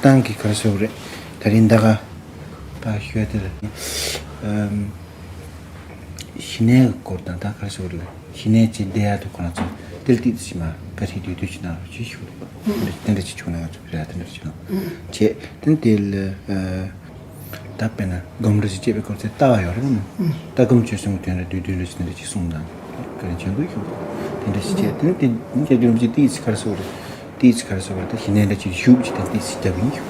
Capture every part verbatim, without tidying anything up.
ཏང་གི་ག་རེ་ཟེར་དགོས་རེད། ད་རིང་ད་ག་ད་ཞུ་ཡ་དེ་ལ་ཨམ། ཞི་གནས་ཀྱི་སྐོར་དང་ད་ག་རེ་ཟེར་དགོས་རེད། ཞི་གནས་ཅན་བསྡད་ཡ་དེ་ཁོ་རང་ཚོ་ཏིལ་ཏིག་ཙམ་མ་བཀའ་ཁྲིད་དུས་དུས་ཅི་གནང་རོགས་ཅེས་ཞུ་རེད། དེ་འདྲ་ཅིག་བྱུང་ན་ང་ཚོ་བོད་ར་དེ་འདྲ་ཅིག་ནང་བྱས་དེ་ནས་དེ་ལ་ཨ། ད་དཔེར་ན་སྒོམ་ར་ཅིག་བྱེད་པའི་སྐོར་ཚེ་ལྟ་བ་ཡོད་རེད་མོ། ལྟ་སྒོམ་སྤྱོད་གསུམ་གྱི་དོན་ལ་བསྡུས་བསྡུས་འདྲ་ཅིག་འདྲ་ཅིག་གསུངས་དང་། ག་རེ་བྱེད་འདུག་ཞུ་དེ་འདྲ་ཅིག་བྱས་དེ་ནས་དེ་ནས་དེ་འདྲ་ཅིག་ཏིག་ཙམ་ག་རེ་ཟེར་དགོས་རེད། ཏིག་ཙམ་ག་རེ་ཟེར་དགོས་རེད། ད་ཞི་གནས་འདྲ་ཅིག་བཞུགས་ཅིག་དང་ཏིག་ཙམ་རྒྱབ་ཡིན་ཞུ་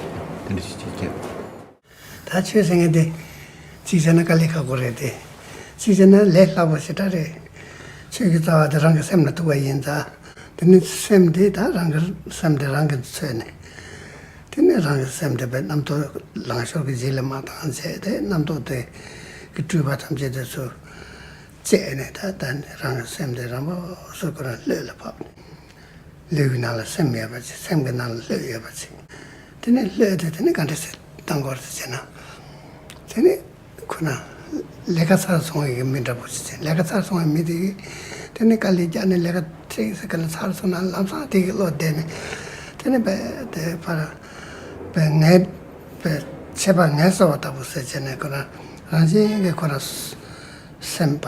དེ་འདྲ་ཅིག་བྱས་བྱས། ད་ཆོས་ཟེར་མཁན་དེ་གཅིག་བྱས་ན་དཀའ་ལས་ཁག་པོ་རེད་དེ། གཅིག་བྱས་ན་ལས་སླ་པོ་ཞེ་དྲག་རེད། ཆོས་ཀྱི་རྩ་བ་དེ་རང་གི་སེམས་ལ་ཐུག་པ་ཡིན་ཙང་། དེ་ནི་སེམས་དེ་ད་རང་གི་སེམས་དེ་རང་གིས་འཚོལ་ནས། དེ་ནི་རང་གི་སེམས་དེ་བས་རྣམ་རྟོག་ལང་ཤོར་གྱི་རྗེས་ལ་མ་བཏང་བྱས་ཏེ་རྣམ་རྟོག་དེ་གི་སྤྲུལ་པ་ཐམས་ཅད་དེ་ཚོ་བཅད་ནས་ད་ད་ནི་རང་གི་སེམས་དེ་རང་བབས་སུ་ཁོ་རང་ལྷོད་ལ་ཕབ། ལུས་ཀྱི་ནང་ལ་སེམས་ཡོད་པ་ཅིག་སེམས་ཀྱི་ནང་ལ་ལྷོད་ཡོད་པ་ཅིག་དེ་ནས་ལྷོད་དེ་དེ་ནས་ག་འདྲ་སེ་བཏང་དགོས་རེད་ཟེར་ན། དེ་ནས་ཁོ་ན་ལས་ཀ་ཚར་སོང་བའི་མི་འདྲ་པོ་ཅིག་བྱས། ལས་ཀ་ཚར་སོང་བའི་མི་དེ་གིས་དེ་ནས་དཀའ་ལས་བརྒྱབ་ནས་ལས་ཀ་ཁྲིག་སེ་ག་ལ་ཚར་སོང་ན་ལམ་སང་དེ་གི་བློ་བདེ་ནས་དེ་ནས་བས་དེ་ཕར་བས་ངལ་བས་ཆད་པ་ངལ་གསོ་བ་ལྟ་བུ་ཟེར་བྱས་ནས་ཁོ་ན་རང་བཞིན་གྱིས་ཁོ་ན་སེམས་པ་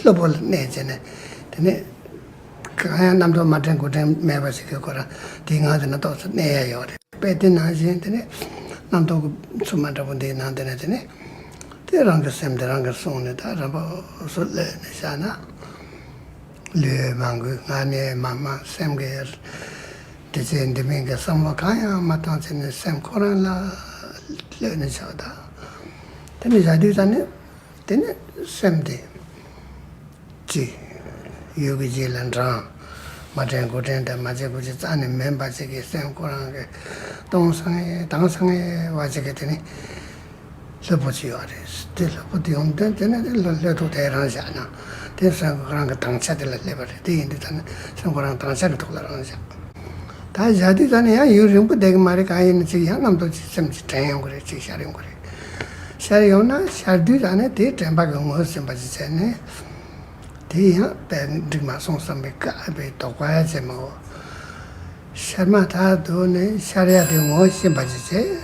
ལྷོད་པོ་ལ་གནས་བྱས་ནས་དེ་ནས། གང་ཡང་རྣམ་རྟོག་མ་དྲན་དགུ་དྲན་མེད་པ་ཞིག་གིས་ཁོ་རང་དེའི་ངང་དུ་ན་ཏོག་ཙམ་གནས་ཡ་ཡོད་རེད། དཔེ་དེ་ནང་བཞིན་དེ་ནི་རྣམ་རྟོག་གི་འཚུབ་མ་འདྲ་པོ་འདིའི་ནང་དེ་ནས་དེ་ནི་དེ་རང་གི་སེམས་དེ་རང་གིས་བསྲུངས་ནས་ད་རང་བབས་སུ་ལྷོད་ནས་བཞག་ན། ལུས་མང་པོས་ང་ནི་མ་མ་སེམས་ཀྱི་འདི་བྱས་འདི་མིན་གྱི་བསམ་བློ་གང་ཡང་མ་བཏང་བྱས་ནས་སེམས་ཁོ་རང་ལ་ལྷོད་ནས་བཞག་ད་དེ་ནི་བཞག་དུས་ད་ནི། དེ་ནས་སེམས་དེ་གཅིག་ཡུལ་གྱི་རྗེས་ལ་འབྲང་། མ་དྲན་དགུ་དྲན་དང་མ་བྱས་དགུ་བྱས་རྩ་ནས་མིན་པ་ཅིག་གིས་སེམས་ཁོ་རང་གི་སྟོང་སང་ངེ་དྭངས་སང་ངེ་བ་ཅིག་གིས་དེ་ནི་ལྷོད་པོ་ཅིག་ཡོད་རེད། དེ་ལྷོད་པོ་དེ་ཡོང་དུས་དེ་ནི་དེ་ལྷོད་ལྷོད་ཐུབ་དེ་རང་བཞག་ན་དེ་སེམས་ཁོ་རང་གི་དྭངས་ཆ་དེ་ལ་སླེབས་པ་རེད། དེ་ཡིན་དུས་ད་ནི་སེམས་ཁོ་རང་དྭངས་ཆ་གི་ཐོག་ལ་རང་བཞག་ད་བཞག་དུས་ད་ནི་ཡང་ཡུན་རིང་པོ་བསྡད་ཀྱི་མ་རེད། གང་ཡིན་ན་ཅིག་ཡང་རྣམ་རྟོག་ཅིག་སེམས་ཅིག་དྲན་ཡོང་གི་རེད། ཅིག་ཤར་ཡོང་གི་རེད། ཤར་ཡོང་ན་ཤར་དུས་ད་ནི་དེ་དྲན་པ་གི་ངོ་ཤེས་པ་ཅིག་བྱས་ནས་དེ་ཡང་དཔེ་འགྲིག་མ་སོང་བསམ་པའི་དཀའ་བའི་དོགས་པ་ཡང་བྱེད་མ་འོ། ཤར་མ་ཐག་ཏུ་ནི་ཤར་ཡ་དེ་ངོ་ཤེས་པ་ཅིག་བྱས།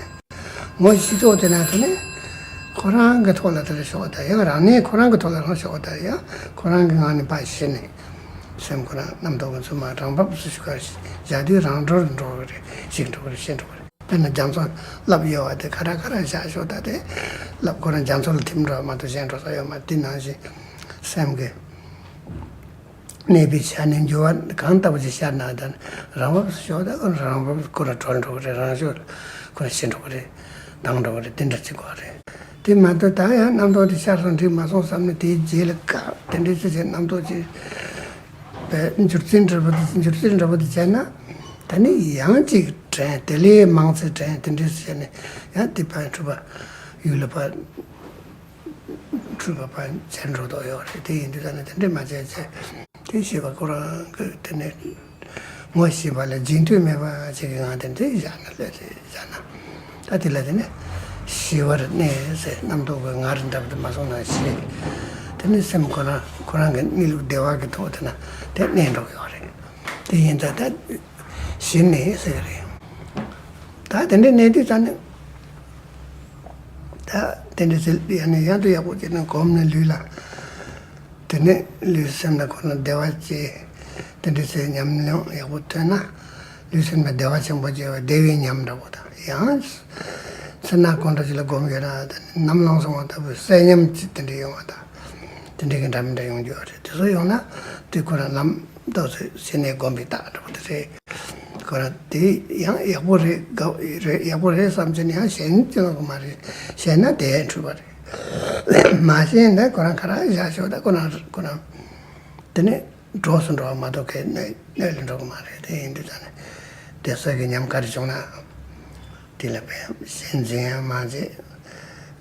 ངོ་ཤེས་ཐོག་དེ་ན་དེ་ནི་ཁོ་རང་གི་ཐོག་ལ་དེ་ལ་ཞོག་ད་ཡང་རང་ནི་ཁོ་རང་གི་ཐོག་ལ་རང་ཞོག་ད་ཡང་ཁོ་རང་གི་ངང་ནས་ཕར་ཤི་ནས་སེམས་ཁོ་རང་རྣམ་རྟོག་གི་འཚུབ་མ་རང་བབས་སུ་ཞུགས་པར་བཞག་དུས་རང་གྲོལ་འགྲོ་གི་རེད། ཞིག་འགྲོ་གི་རེད། ཤི་འགྲོ་གི་རེད། དཔེར་ན་རྒྱ་མཚོ་རླབས་གཡོ་བ་དེ་ཁ་ར་ཁ་ར་བཞག་ཞོག་ད་དེ་རླབས་ཁོ་རང་རྒྱ་མཚོ་ལ་ཐིམ་འགྲོ་བ་མ་གཏོགས་གཞན་འགྲོ་ས་ཡོད་མ་རེད། དེ་ནང་བཞིན་སེམས་ཀྱི་གནས་པའི་ཆ་ནས་འགྱུར་བ་གང་ལྟ་བུ་ཞིག་ཤར་ན་ད་རང་བབས་སུ་ཞོག་ད་ཁོ་རང་བབས་ཁོ་ར་གྲོལ་འགྲོ་གི་རེད། རང་ཤུགས་ཁོ་ར་ཤི་འགྲོ་གི་རེད། ལྡང་འགྲོ་གི་རེད། དེ་འདྲ་ཅིག་གོ་རེད། དེ་མ་གཏོགས་ད་ཡང་རྣམ་རྟོག་དེ་ཤར་སོང་འགྲིག་མ་སོང་བསམ་ནས་དེའི་རྗེས་ལ་བཀག་དེ་འདྲའི་ཚེ་ཚེ་རྣམ་རྟོག་ཅིག་པའི་འགྱུར་རྩིས་འདྲ་པོ་དེ་འགྱུར་རྩིས་འདྲ་པོ་དེ་བྱས་ན་ད་ནི་ཡང་ཅིག་དྲན། དེ་ལས་མང་ཚེ་དྲན། དེ་འདྲའི་ཚེ་ནས་ཡང་དེ་ཕར་འཁྲུལ་པ་ཡུལ་ལ་ཕར་འཁྲུལ་པ་ཕར་བྱས་འགྲོ་དོ་ཡོད་རེད། དེ་ཡིན་དུས་ད་ནི་དེ་འདྲའི་མ་བྱས་བྱས་དེ་ཤེས་པ་ཁོ་རང་གི་དེ་ནས་ངོ་ཤེས་པ་ལ་རྗེས་མཐུད་མེད་པ་ཅིག་གི་ངང་དེ་འདྲའི་བཞག་ན་ལྷོད་དེ་བཞག་ན། ད་དེ་ལ་དེ་ནི་ཞི་བར་གནས་ཟེར། རྣམ་རྟོག་གི་ངར་འདྲ་པོ་དེ་མ་སོང་ན་ཞི། དེ་ནི་སེམས་ཁོ་རང་ཁོ་རང་གི་གནས་ལུགས་བདེ་བ་གི་ཐོག་དེ་ན་དེ་གནས་འགྲོ་གི་ཡོད་རེད། དེ་ཡིན་ད་ད་ཞི་གནས་ཟེར་གི་རེད། ད་དེ་འདྲའི་གནས་དུས་ད་ནི་ད་དེ་འདྲའི་ཟེར་ཡང་ནི་ཡང་དུ་ཡག་པོ་བྱས་ནས་གོམས་ནས་ལུས་ལ། དེ་ནས་ལུས་སེམས་ལ་ཁོ་ན་བདེ་བ་སྐྱེ། དེ་འདྲ་ཚེ་ཉམས་མྱོང་ཡག་པོ་ཐོན་ན། ལུས་སེམས་ལ་བདེ་བ་ཆེན་པོ་སྐྱེ་བ་བདེ་བའི་ཉམས་འདྲ་པོ་དང་ཡང་། ཚེ་ན་གང་འདྲ་ཅིག་ལ་སྒོམ་ཡོད་ན་དེ་ནི་ནམ་ལངས་སོང་བ་ལྟ་བུའི་གསལ་ཉམས་ཅིག་དེ་འདྲ་ཡོང་བ་དང་། དེ་འདྲ་གི་འདྲ་མི་འདྲ་ཡོང་རྒྱུ་རེད། དེ་ཚོ་ཡོང་ན་དེ་ཁོ་རང་ལམ་ཏོག་ཙམ་ཞི་གནས་སྒོམ་པའི་རྟགས་འདྲ་པོ་དེ་རེད། ཁོ་རང་དེ་ཡང་ཡག་པོ་རེད། དགའ་རེད། ཡག་པོ་རེད་བསམ་བྱས་ནས་ཡང་ཞེན་ཅི་ལོག་གི་མ་རེད། ཞེན་ན་དེ་འཁྲུལ་པ་རེད། མ་ཤེས་ན་ཁོ་རང་ག་རང་བཞག་ཤོག་ད་ཁོ་རང་ཁོ་རང་དེ་ནས་གྲོགས་སུ་འགྲོ་བ་མ་གཏོགས་ཁའི་གནས་གནས་ལ་འགྲོ་གི་མ་རེད། དེ་ཡིན་དུས་ད་ནི་བདེ་གསལ་གྱི་ཉམས་ག་རེ་བྱུང་ན་དེ་ལ་ཕན་ཞེན་འཛིན་ཡང་མ་བྱེད།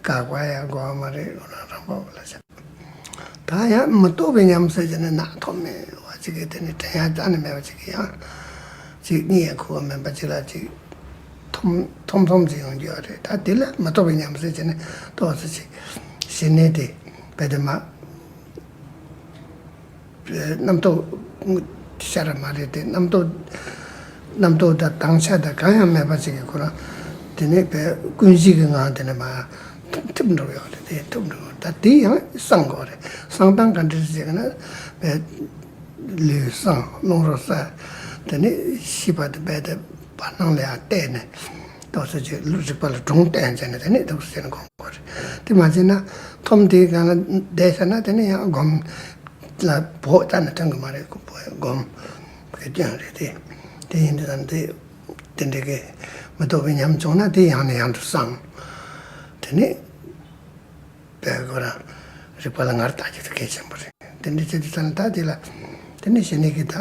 བཀག་པ་ཡང་དགོས་པ་མ་རེད། ཁོ་རང་རང་བབས་ལ་བཞག་ད་ཡང་མི་རྟོག་པའི་ཉམས་ཟེར་གྱི་ནི་ནག་ཐོམ་མེ་བ་ཅིག་གིས་དེ་ནི་དྲན་ཡ་རྩ་ནས་མེད་པ་ཅིག་གིས་ཡང་ཅིག་གཉིད་ཡང་ཁུག་པ་མིན་པ་ཅིག་ལ་ཅིག་ཐོམ་ཐོམ་ཐོམ་ཅིག་ཡོང་རྒྱུ་ཡོད་རེད། ད་དེ་ལ་མི་རྟོག་པའི་ཉམས་ཟེར་གྱི་ནི་ཏོག་ཙམ་ཅིག་ཞི་གནས་དེ་བས་དེ་མ་རྣམ་རྟོག་ཤར་མ་རེད་དེ། རྣམ་རྟོག་རྣམ་རྟོག་དང་དྭངས་ཆ་དང་གང་ཡང་མེད་པ་ཅིག་གིས་ཁོ་རང་ དེ་ནས་བས་ཀུན་གཞི་གི་ངང་དེ་ནས་མར་ཐིམ་ཐིམ་འགྲོ་ཡོད་རེད། དེ་ཐིམ་འགྲོ། ད་དེ་ཡང་བསྲང་དགོས་རེད། བསྲང་སྟངས་ག་འདྲ་ཞིག་ན་བས་ལུས་བསྲང་རླུང་རོ་བསལ། དེ་ནས་ཤེས་པ་དེ་བས་དེ་བར་སྣང་ལ་ཡང་བལྟས་ནས་ཏོག་ཙམ་ཅིག་རིག་པ་ལ་སྒྲོང་བསྟན་བྱས་ནས་དེ་ནས་ཏོག་ཙམ་ཅིག་སྒོམ་དགོས་རེད། དེ་མ་བྱས་ན་ཐོམ་དེའི་སྒང་ལ་བསྡད་བཞག་ན་དེ་ནས་ཡང་སྒོམ་ལ་བོགས་བཏང་ན་ཐོན་གི་མ་རེད། སྒོམ་གི་སྐྱོན་རེད། དེ་དེ་ཡིན་དུས་ཙམ་དེ། དེ་འདྲ་གི་མི་རྟོག་པའི་ཉམས་བྱུང་ན་དེ་ཡང་ནས་ཡང་དུ་བསྲང་། དེ་ནས་བས་ཁོ་རང་རིག་པ་ལ་ངར་བཏང་རྒྱུ་དེ་གལ་ཆེན་པོ་རེད། དེ་འདྲ་བྱེད་དུས་ཙམ་ལ་ད་དེ་ལ་དེ་ནས་ཞི་གནས་ཀྱི་ད་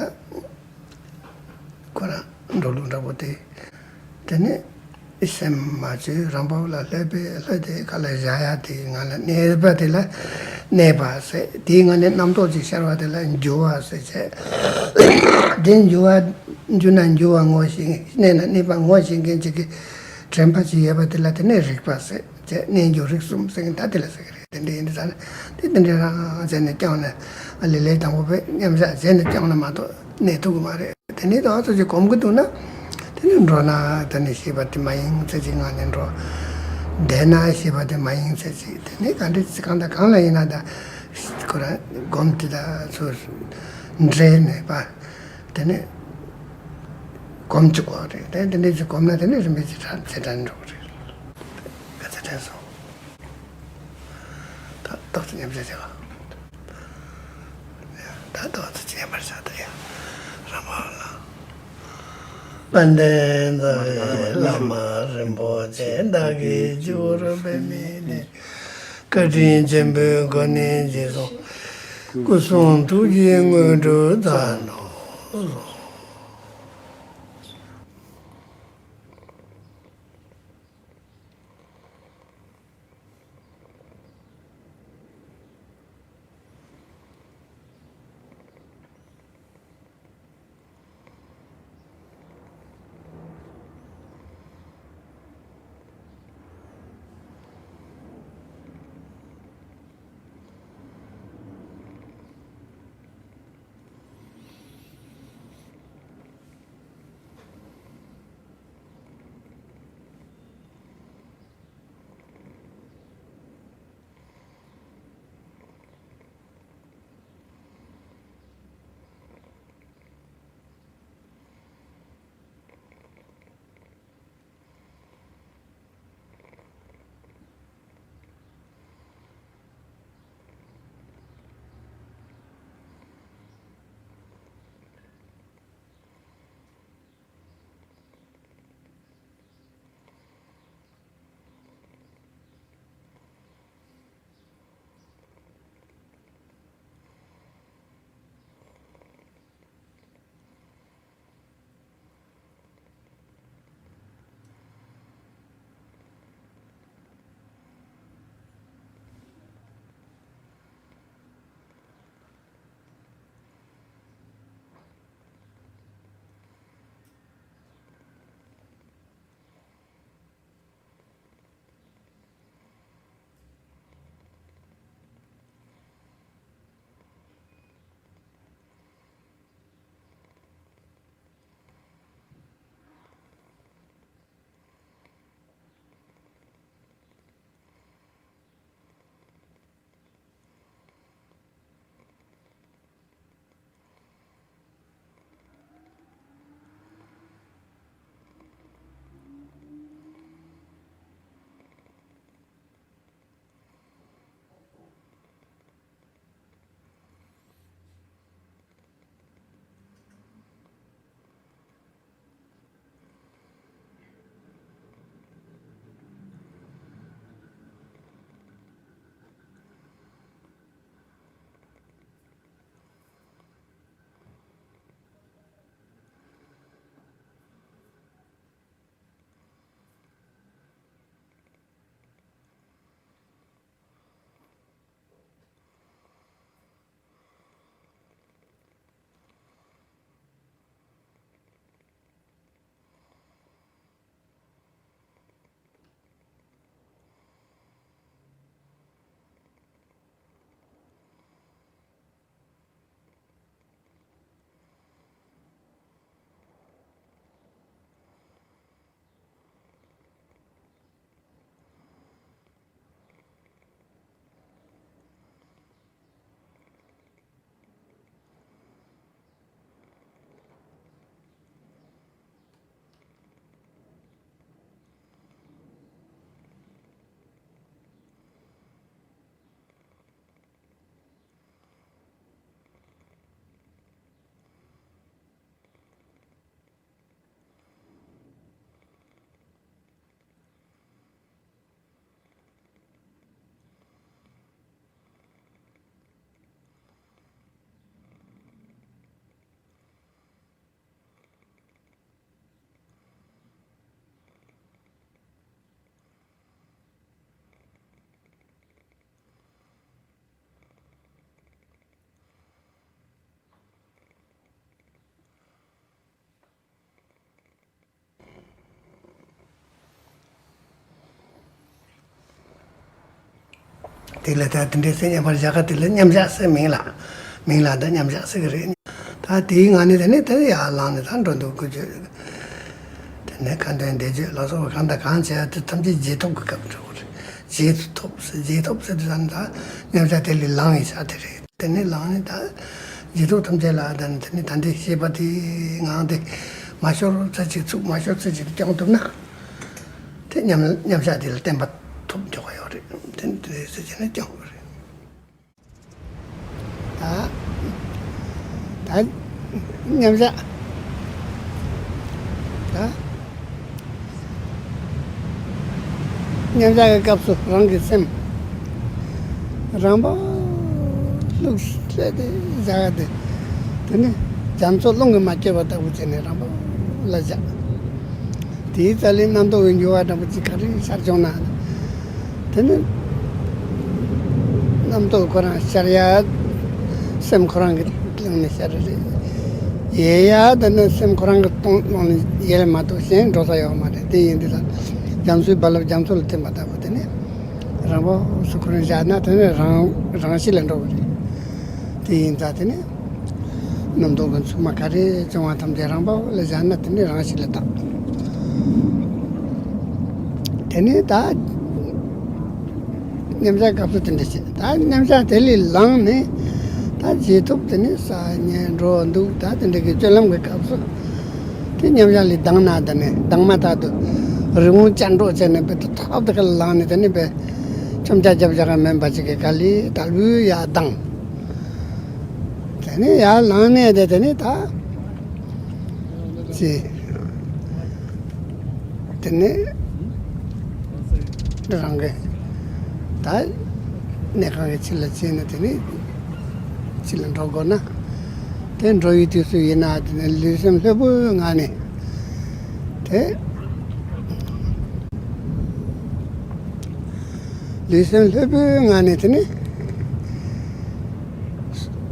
ཁོ་རང་འགྲོ་ལུགས་འདྲ་པོ་དེ། དེ་ནས་སེམས་མ་བཅོས་རང་བབས་ལ་ལྷོད་པའི་ལྷོད་དེ་ག་ལ་བཞག་ཡ་དེ་ང་ལ་གནས་པ་དེ་ལ་གནས་པ་ཟེར། དེའི་ངང་ནས་རྣམ་རྟོག་ཅིག་ཤར་བ་དེ་ལ་འགྱུ་བ་ཟེར་བྱས། དེ་འགྱུ་བ་འགྱུ་ན་འགྱུ་བ་ངོ་ཤེས། གནས་ན་གནས་པ་ངོ་ཤེས་མཁན་ཅིག་གིས་དྲན་པ་ཅིག་ཡོད་པ་དེ་ལ་དེ་ནས་རིག་པ་ཟེར་བྱས། གནས་འགྱུ་རིག་གསུམ་ཟེར་མཁན་ད་དེ་ལ་ཟེར་གི་རེད། དེ་འདྲ་ཡིན་དུས་ཙང་ནས་དེ་དེ་འདྲ་རང་བྱས་ནས་བསྐྱངས་ནས་ཨ་ལེ་ལེ་དང་པོ་བས་མཉམ་བཞག་བྱས་ནས་བསྐྱངས་ན་མ་གཏོགས་གནས་ཐུབ་ཀྱི་མ་རེད། དེ་ནས་ཏོག་ཙམ་ཅིག་གོམས་ཀྱི་འདུག་ན། དེ་ནས་འགྲོ་ན་དེ་ནས་ཤེས་པ་དེ་མ་ཡེངས་ཚད་ཅིག་ངང་ནས་འགྲོ། བསྡད་ན་ཤེས་པ་དེ་མ་ཡེངས་ཚད་ཅིག་དེ་ནས་ག་འདྲ་ཅིག་གང་དང་གང་ལ་ཡིན་ན་ད་ཁོ་རང་སྒོམ་དེ་དག་ཚོ་འབྲལ་མེད་པ། དེ་ནས་གོམས་བཅུག་དགོས་རེད། དེ་དེ་འདྲ་ཅིག་གོམས་ན་དེ་ནས་རིམ་པས་ཅིག་དྲག་ཚད་དྲག་འགྲོ་གི་རེད། ག་ཚད་དྲན་སོང་། ད་ཏོག་ཙམ་མཉམ་བཞག་བྱེད་ལ། ད་ཏོག་ཙམ་བྱས་པར་བྱ། ད་ཡ་རང་དབང་ལ། དཔལ་ལྡན་རྩ་བའི་བླ་མ་རིན་པོ་ཆེ། བདག་གིས་སྤྱི་བོར་འབད་མི་ནས། བཀའ་དྲིན་ཆེན་པོའི་གོ་གནས་རྗེས་སུ། སྐུ་གསུང་ཐུགས་ཀྱི་དངོས་གྲུབ་སྩལ་ནོ། དེ་ལ་ད་དེ་འདྲའི་ཚེ་མཉམ་པར་བཞག་ག་དེ་ལ་མཉམ་བཞག་ཟེར་མིང་ལ། མིང་ལ་ད་མཉམ་བཞག་ཟེར་གི་རེད། ད་དེའི་ངང་ནས་དེ་ནས་དེ་ཡར་ལངས་ནས་ད་འགྲོ་འདུག་དགུ་བཅུ། དེ་ནས་ཁ་འདོན་བཟླས་བརྗོད་ལ་སོགས་པ་གང་དང་གང་བྱས་དེ་ཐམས་ཅད་རྗེས་ཐོབ་ཀྱི་སྐབས་འགྲོ་གི་རེད། རྗེས་སུ་ཐོབ་ཟེར། རྗེས་ཐོབ་ཟེར་དུས་ཙམ་ད་མཉམ་བཞག་དེ་ལས་ལངས་ཡིན་ས་དེ་རེད། དེ་ནས་ལངས་ནས་ད་རྗེས་ཐོབ་ཐམས་ཅད་ལ་ད་ནི་དེ་ནས་ད་འདི་ཤེས་པ་དེའི་ངང་དེ་མ་ཤོར་ཚེ་གཅིག་ཚུགས་མ་ཤོར་ཚེ་གཅིག་སྐྱོང་ཐུབ་ན། དེ་མཉམ་མཉམ་བཞག་དེ་ལ་བརྟན་པ་ཐོབ་འཇོག་གི་ཡོད་རེད། དེ་འདྲ་ཟེར་བྱས་ནས་སྐྱོང་གི་རེད། ད་ད་མཉམ་བཞག་ད་མཉམ་བཞག་གི་སྐབས་སུ་རང་གི་སེམས་རང་པ་བླུགས་ཏེ་བཞག་སྟེ། དེ་ནི་རྒྱ་མཚོ་རླུང་གིས་མ་བསྐྱོད་པ་ལྟ་བུ་བྱས་ནས་རང་པ་ལ་བཞག་དེའི་རྩ་ལས་རྣམ་རྟོག་གི་འགྱུ་བ་འདྲ་པོ་ཅིག་ག་རེ་ཤར་བྱུང་ན། དེ་ནི་རྣམ་རྟོག་ཁོ་རང་ཤར་ཡ། སེམས་ཁོ་རང་གི་ཀློང་ནས་ཤར་རེད། ཡལ་ཡ་དེ་ནི་སེམས་ཁོ་རང་གི་ཀློང་ནས་ཡལ་མ་གཏོགས་གཞན་འགྲོ་ས་ཡོད་མ་རེད། དེ་ཡིན་དུས་ད་རྒྱ་མཚོའི་རྦ་རླབས་རྒྱ་མཚོ་ལ་ཐིམ་པ་ལྟ་བུ་དེ་ནི་རང་པ་སུ་ཁོ་རང་བཞག་ན་དེ་ནི་རང་རང་ཤི་ལ་འགྲོ་གི་རེད། དེ་ཡིན་ཙང་དེ་ནི་རྣམ་རྟོག་གི་འཚུབ་མ་ག་རེ་བྱུང་བ་ཐམས་ཅད་རང་པ་ལ་བཞག་ན་དེ་ནི་རང་ཤི་ལ་བཏགས། དེ་ནི་ད་མཉམ་བཞག་སྐབས་སུ་དེ་འདྲ་བྱེད། ད་མཉམ་བཞག་དེ་ལས་ལངས་ནས་ད་རྗེས་ཐོབ་དེ་ནི་ས་ཉལ་འགྲོ་འདུག་ད་དེ་འདྲ་གི་སྤྱོད་ལམ་གྱི་སྐབས་སུ་དེ་མཉམ་བཞག་ལས་ལྡང་ན་དེ་ནི་ལྡང་མ་ཐག་ཏུ་རི་བོང་ཅལ་འདྲོགས་བྱས་ནས་བེད་ཐག་ཐག་ཏུ་ཁ་ལངས་ནས་དེ་ནི་བེད་ཆོམ་རྐྱལ་རྒྱབ་བཞག་ག་མིན་པ་ཅིག་གི་ག་ལེ་དལ་བུ་ཡར་ལྡང་། དེ་ནས་ཡར་ལངས་ནས་དེ་དེ་ནས་ད་ཅི། དེ་ནས་རང་གི་ད་གནས་ཁང་གི་ཕྱི་ལ་ཕྱིན་ནས་དེ་ནས་ཕྱི་ལ་འགྲོ་དགོས་ན། དེ་འགྲོ་ཡི་དུས་སུ་ཡིན་ན་དེ་ནས་ལུས་སེམས་ལྷོད་པོའི་ངང་ནས་དེ། ལུས་སེམས་ལྷོད་པོའི་ངང་ནས་དེ་ནི་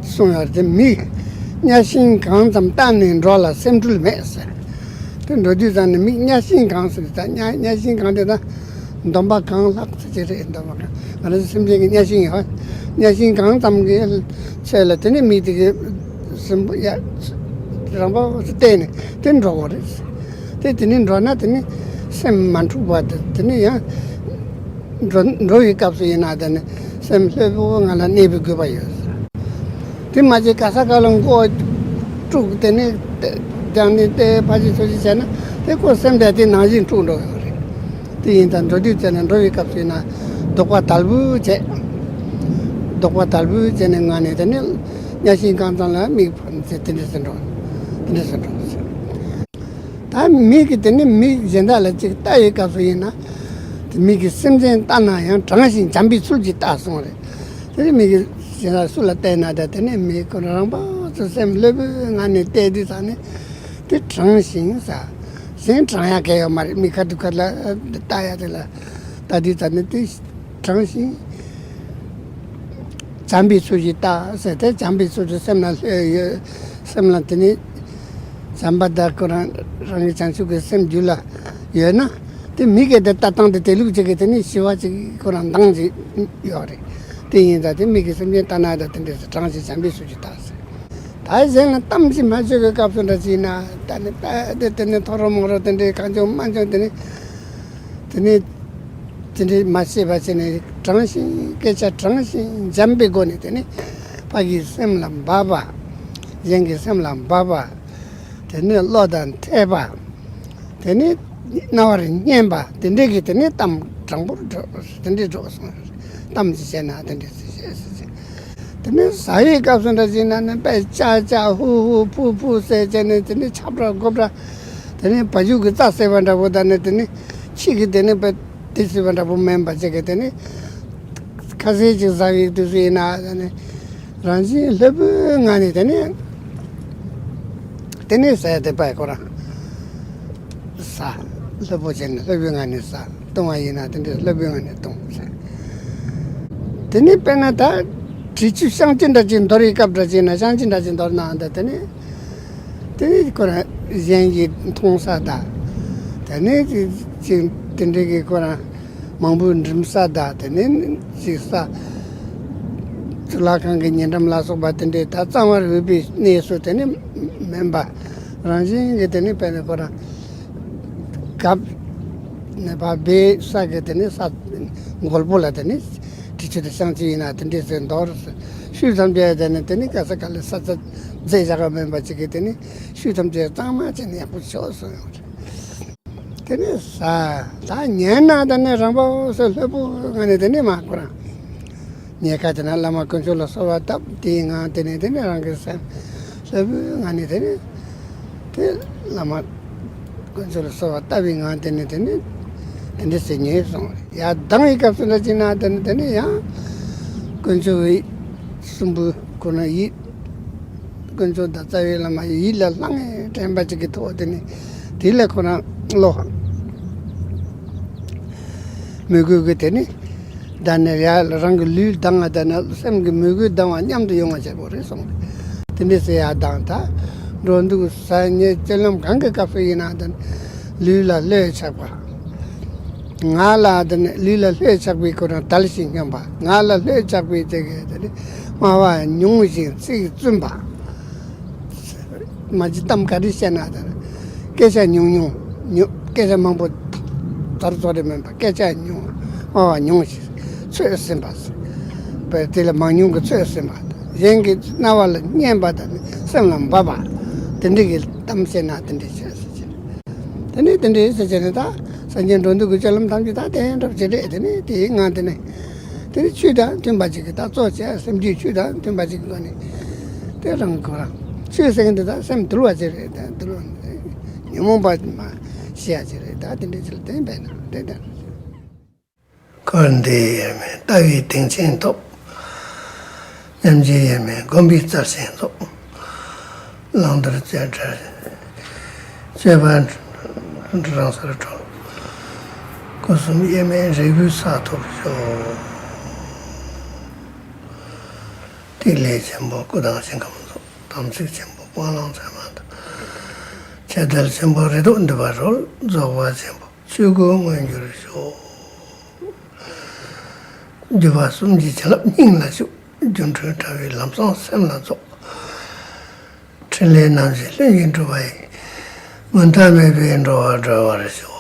གསུངས་ཡོད་རེད། དེ་མིག་གཉའ་ཤིང་གང་ཙམ་བཏབ་ནས་འགྲོ་ལ་སེམས་འཁྲུལ་མེད་ཟེར། དེ་འགྲོ་དུས་ཙམ་ནས་མིག་གཉའ་ཤིང་གང་ཟེར་ད་གཉའ་གཉའ་ཤིང་གང་དེ་ད་འདོམ་པ་གང་ལྷག་ཟེར་གྱི་རེད། འདོམ་པ་གང་ང་རང་ཚོ་སེམས་ཅན་གྱི་གཉའ་ཤིང་ཡོད། གཉའ་ཤིང་གང་ཙམ་གྱི་ཚད་ལ་དེ་ནི་མིག་དེ་གི་སྲིན་པོ་ཡ་རང་པ་བལྟས་ནས་དེ་འགྲོ་དགོས་རེད། དེ་དེ་ནི་འགྲོ་ན་དེ་ནི་སེམས་མ་འཁྲུགས་པ་དེ་དེ་ནི་ཡང་འགྲོ་འགྲོ་བའི་སྐབས་སུ་ཡིན་ན་དེ་ནི་སེམས་ལྷོད་པོ་ངང་ལ་གནས་པའི་དགོས་པ་ཡོད། དེ་མ་བྱས་ག་ས་ག་ལ་མགོ་དཀྲུགས་དེ་ནི་རྒྱང་ནས་བལྟས་ཕ་ཅི་ཚོ་ཅི་བྱས་ན་དེ་ཁོ་སེམས་དེ་དེ་ནང་བཞིན་འཁྲུགས་འགྲོ་ཡོད་རེད། དེ་ཡིན་ཙང་འགྲོ་དུས་བྱས་ན་འགྲོ་བའི་སྐབས་སུ་ཡིན་ན་ལྡོག་པ་དལ་བུ་བྱས། ལྡོག་པ་དལ་བུ་བྱས་ནས་ངང་ནས་དེ་ནི་གཉའ་ཤིང་རྐང་ཚང་ལ་མིག་ཕར་འཛེགས་དེ་འདྲ་ཟེར་འགྲོ། དེ་འདྲ་ཟེར་འགྲོ། ད་མིག་གིས་དེ་ནི་མིག་གཞན་དག་ལ་ཅིག་ལྟ་ཡི་སྐབས་སུ་ཡིན་ན། དེ་མིག་གིས་སེམས་ཅན་ལྟ་ན་ཡང་དྲང་ཞིང་བྱམས་པའི་ཚུལ་གྱིས་ལྟ་གསུངས་རེད། དེ་ནི་མིག་གིས་གཞན་དག་སུ་ལ་བལྟས་ན་ད་དེ་ནི་མིག་ཁོ་རང་རང་པ་ཚོ་སེམས་ལྷོད་པོའི་ངང་ནས་བལྟས་དུས་ཙང་ནི་དེ་དྲང་ཞིང་ཟ། གཞན་དྲང་ཡ་གལ་ཡོད་མ་རེད། མིག་ཁ་ཐུག་ཁ་ལ་ལྟ་ཡ་དེ་ལ་ལྟ་དུས་ཙང་ནི་དེ། དྲང་ཞིང་བྱམས་པའི་ཚུལ་གྱིས་ལྟ་ཟེར་ཏེ་བྱམས་པའི་ཚུལ་གྱིས་སེམས་ལ་ལྷོད་ཡོད། སེམས་ལ་དེ་ནི་བྱམས་པ་དང་ཁོ་རང་རང་གི་བྱང་ཆུབ་ཀྱི་སེམས་རྒྱུད་ལ་ཡོད་ན་དེ་མིག་གིས་དེ་ལྟ་སྟངས་དེ་དེ་ལུགས་ཅིག་གིས་དེ་ནི་ཞི་བ་ཅིག་ཁོ་རང་འདང་ཅིག་ཡོད་རེད། དེ་ཡིན་ཙང་དེ་མིག་གིས་སེམས་ཅན་ལྟ་ན་ད་དེ་འདྲས་སེ་དྲང་ཞིང་བྱམས་པའི་ཚུལ་གྱིས་ལྟ་ཟེར། ད་གཞན་ལ་གཏམ་ཅིག་མ་བརྗོད་པའི་སྐབས་སུ་འདྲ་ཅིག་ཡིན་ན་ད་ནི་དཔེ་དེ་དེ་ནི་ཐོ་རོ་མོ་རོ་དེ་འདྲའི་གང་བྱུང་མང་བྱུང་དེ་ནི་དེ་ནི། དེ་འདྲའི་མ་བྱས་པ་བྱས་ནས་དྲང་ཞིང་སྐད་ཆ་དྲང་ཞིང་འཇམ་པའི་སྒོ་ནས་དེ་ནི་ཕ་གིའི་སེམས་ལ་འབབ་པ། གཞན་གྱི་སེམས་ལ་འབབ་པ། དེ་ནི་བློ་དང་འཐད་པ། དེ་ནི་རྣ་བར་སྙན་པ་དེ་འདྲའི་གི་དེ་ནི་གཏམ་དྲང་པོར་སྒྲོག་དེ་འདྲའི་སྒྲོག་སོང་། གཏམ་ཅིག་བྱས་ན་དེ་འདྲའི་ཟེར་བཤད་ཟེར་བྱས། དེ་ནི་ཟ་བའི་སྐབས་སུ་འདྲ་ཅིག་ན་ནི་དཔེ་ཅག་ཅག་ཧུ་ཧུ་ཕུ་ཕུ་ཟེར་བྱས་ནས་དེ་ནི་ཆབ་བྲག་སྒོ་བྲག་དེ་ནི་བ་ཕྱུགས་ཀྱི་རྩྭ་ཟེར་བ་འདྲ་པོ་དང་ནི་དེ་ནི་ཁྱི་གི་དེ་ནི་དཔེ། དེ་སྲིད་པ་འདྲ་པོ་མིན་པ་ཅིག་གིས་དེ་ནི་ཁ་ཟས་ཅིག་ཟ་བའི་དུས་སུ་ཡིན་ན་དེ་ནི་རང་བཞིན་ལྷོད་པོའི་ངང་ནས་དེ་ནི་དེ་ནི་ཟས་དེ་པས་ཁོ་རང་ཟ། ལྷོད་པོ་བྱས་ནས་ལྷོད་པོའི་ངང་ནས་ཟ། བཏུང་བ་ཡིན་ན་དེ་འདྲའི་ལྷོད་པོའི་ངང་ནས་བཏུང་ཟེར། དེ་ནི་དཔེར་ན་ད་དྲི་ཆུ་བཤང་གཅི་འདྲ་ཅིག་འདོར་བའི་སྐབས་འདྲ་ཅིག་ན་བཤང་གཅི་འདྲ་ཅིག་འདོར་ནའང་ད་དེ་ནི། དེ་ནི་ཁོ་རང་གཞན་གྱིས་མཐོང་ས་དང་། དེ་ནི་ཅིག་དེ་འདྲའི་གི་ཁོ་རང་མང་པོས་འགྲིམ་ས་དང་དེ་ནི་ཅིག་ས་ གཙུག་ལག་ཁང་གི་ཉེ་འགྲམ་ལ་སོགས་པ་དེ་འདྲའི་ད་གཙང་བར་འོས་པའི་གནས་སུ་དེ་ནི་མིན་པ། རང་བཞིན་གྱིས་དེ་ནི་དཔེར་ན་ཁོ་རང་གབ་ནས་ཕར་སྦས་ས་གི་དེ་ནི་ས་མགོལ་པོ་ལ་དེ་ནི་དྲི་ཆུ་དང་བཤང་གཅི་ཡིན་ན་དེ་འདྲའི་ཟེར་མདོར་ཤུལ་ཙམ་བྱས་དེ་ནི་དེ་ནི་ག་ས་ག་ལ་ས་ཆ་མཛེས་བཞག་པ་མིན་པ་ཅིག་གིས་དེ་ནི་ཤུལ་ཙམ་བྱས་གཙང་མ་བྱས་ནས་ཡག་པོ་ཤོག་གསུངས་ཡོད་རེད། དེ་ནས་ས་ད་ཉན་ན་དེ་ནས་རང་པོ་སོ་ལྷོད་པོ་ང་ནས་དེ་ནས་མ་ཁོ་རང་ཉལ་ཁ་དེ་ན་བླ་མ་དཀོན་མཆོག་ལ་གསོལ་བ་བཏབ་དེའི་ངང་དེ་ནས་དེ་ནས་རང་གི་སེམས་ལྷོད་པོའི་ངང་ནས་དེ་ནས་དེ་བླ་མ་དཀོན་མཆོག་ལ་གསོལ་བ་བཏབ་པའི་ངང་དེ་ནས་དེ་ནས་དེ་འདྲ་ཟེར་ཉན་སོང་། ཡར་ལྡང་བའི་སྐབས་སུ་འདྲ་ཅིག་ན་དེ་ནས་དེ་ནས་ཡང་དཀོན་མཆོག་གི་གསུམ་པོ་ཁོ་ན་ཡིད། དཀོན་མཆོག་དང་རྩ་བའི་བླ་མ་ཡིད་ལ་ལྷང་ངེ་དྲན་པ་ཅིག་གི་ཐོག་དེ་ནི་དེ་ལས་ཁོ་རང་བློ་མོས་གུས་ཀྱི་དེ་ནི་ད་ནི་ཡར་རང་གི་ལུས་ལྡང་ང་ད་ནི་སེམས་ཀྱི་མོས་གུས་ལྡང་བ་མཉམ་དུ་ཡོང་བ་བྱེད་དགོས་རེད་གསུངས། དེ་འདྲ་ཟེར་ཡར་ལྡང་ད་འགྲོ་འདུག་ཟ་ཉལ་སྤྱོད་ལམ་གང་གི་སྐབས་སུ་ཡིན་ན་ད་ནི་ལུས་ལ་བློས་ཆགས་པ། ང་ལ་དེ་ནི་ལུས་ལ་ལྷོད་ཆགས་པའི་ཁོ་རང་དལ་ཞིང་སྙོམས་པ། ང་ལ་ལྷོད་ཆགས་པའི་དེ་གའི་དེ་ནི་སྨྲ་བ་མྱོང་ཞིང་ཚིག་བཙུན་པ། མ་གཞི་གཏམ་ག་རེ་བཤད་ན་དེ་ནི་སྐད་ཆ་ཉུང་ཉུང་ཉུང་སྐད་ཆ་མང་པོ་དར་ཚོ་རེ་མིན་པ་སྐད་ཆ་ཉུང་སྨྲ་བ་མྱོང་ཞིང་ཚོད་ཟིན་པ། པས་དེ་ལ་མང་ཉུང་གི་ཚོད་ཟིན་པ། གཞན་གྱི་རྣ་བ་ལ་སྙན་པ་དང་སེམས་ལ་འབབ་པ། དེ་འདྲ་གི་གཏམ་བཤད་ན་དེ་འདྲ་བྱས་ཟེར་གྱི། དེ་ནས་དེ་འདྲའི་ཟེར་བྱས་ནས་ད་སངས་རྒྱས་འགྲོ་འདུག་གི་སྤྱོད་ལམ་ཐམས་ཅད་ད་དེ་འདྲ་བྱེད་རེད། དེ་ནས་དེའི་ངང་དེ་ནས་དེ་ནས་ཆོས་དང་མཐུན་པ་ཅིག་གི་ད་གཙོ་བྱས་སེམས་རྒྱུད་ཆོས་དང་མཐུན་པ་ཅིག་གི་སྒོ་ནས་དེ་རང་ཁོ་རང་ཆོས་ཟེར་མཁན་དེ་ད་སེམས་དུལ་བ་ཅིག་རེད། ད་དུལ་བ་ཉོན་མོངས་པ་མ་ཤེས་ཡ་ཅིག་རེད། ད་དེ་འདྲའི་ཅིག་ལ་བརྟེན་པས་ན་དེ་ལྟར། འཁོར་འདས་དབྱེར་མེད་ལྟ་བའི་གདེང་ཆེན་ཐོབ། ཉམས་བཞེས་དབྱེར་མེད་སྒོམ་པའི་རྩལ་ཆེན་རྫོགས། བླང་དོར་རྩོད་བྲལ་སྤྱོད་པ་རང་སར་གྲོལ། སྐུ་གསུམ་དབྱེར་མེད་རིལ་བུའི་ས་ཐོབ་ཤོག། ཐིག་ལེ་ཆེན་པོ་སྐུ་དང་ཞིང་ཁམས་རྫོགས། དམ་ཚིག་ཆེན་པོ་སྤང་བླང་ཚད་མ་དང་། ཁྱབ་བརྡལ་ཆེན་པོ་རེ་དོགས་འདུལ་བར་རོལ། རྫོགས་པ་ཆེན་པོ་ཆོས་སྐུ་མངོན་གྱུར་ཤོག། སྒྱུ་མ་གསུམ་གྱི་བྱིན་རླབས་སྙིང་ལ་ཞུགས། སྒྱུ་འཕྲུལ་དྲ་བའི་ལམ་བཟང་སེམས་ལ་རྫོགས། ཕྲིན་ལས་རྣམ་བཞི་ལྷུན་གྱིས་གྲུབ་པ་ཡི། མུ་མཐའ་མེད་པའི་འགྲོ་བ་སྒྲོལ་བར་ཤོག།